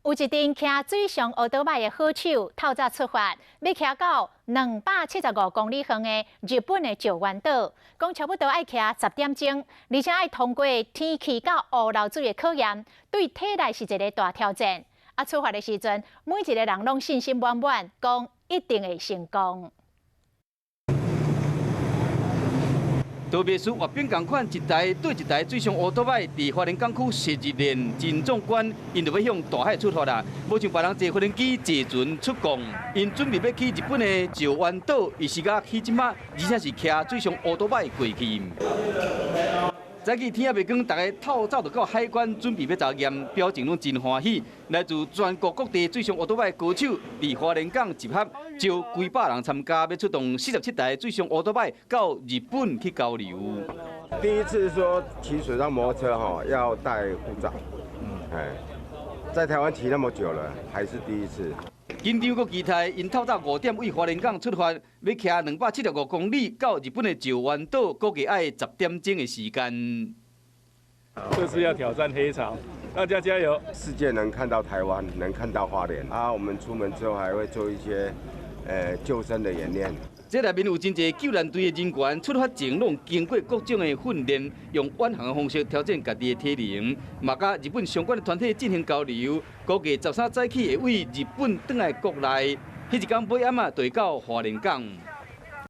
有一陣騎水上歐多擺的好手透早出發，欲騎到275公里遠的日本的石垣島，講差不多愛騎10點鐘，而且愛通過天氣佮雨漏水的考驗，對體力是一个大挑戰。啊，出發的時陣，每一个人攏信心滿滿，講一定會成功。特別是閱兵仝款，一台對一台水上烏多擺，佇花蓮港區射日練真壯觀，𪜶就欲向大海出發啦。無像別人坐飛行機、坐船出國，𪜶準備欲去日本的石垣島，伊是甲去這馬，而且是騎水上烏多擺過去。早起天猶未光，逐家透早就到海關準備欲查驗，表情攏真歡喜。來自全國各地水上烏多擺高手，佇花蓮港集合，招幾百人參加，欲出動47台水上烏多擺到日本去交流。第一次說騎水上摩托車吼，要帶護照，哎，在台灣騎那麼久了，還是第一次。緊張閣期待，𪜶透早5點對花蓮港出發，欲騎275公里到日本的石垣島，估計愛10點鐘的時間。這次要挑戰黑潮，大家加油！世界能看到台灣，能看到花蓮啊！我們出門之後還會做一些救生的演練。這內面有真濟救難隊的人員，出發前攏經過各種的訓練，用遠航的方式調整家己的體能，嘛佮日本相關的團體進行交流。估計13早起會對日本轉來國內，彼一工尾暗仔就會到花蓮港。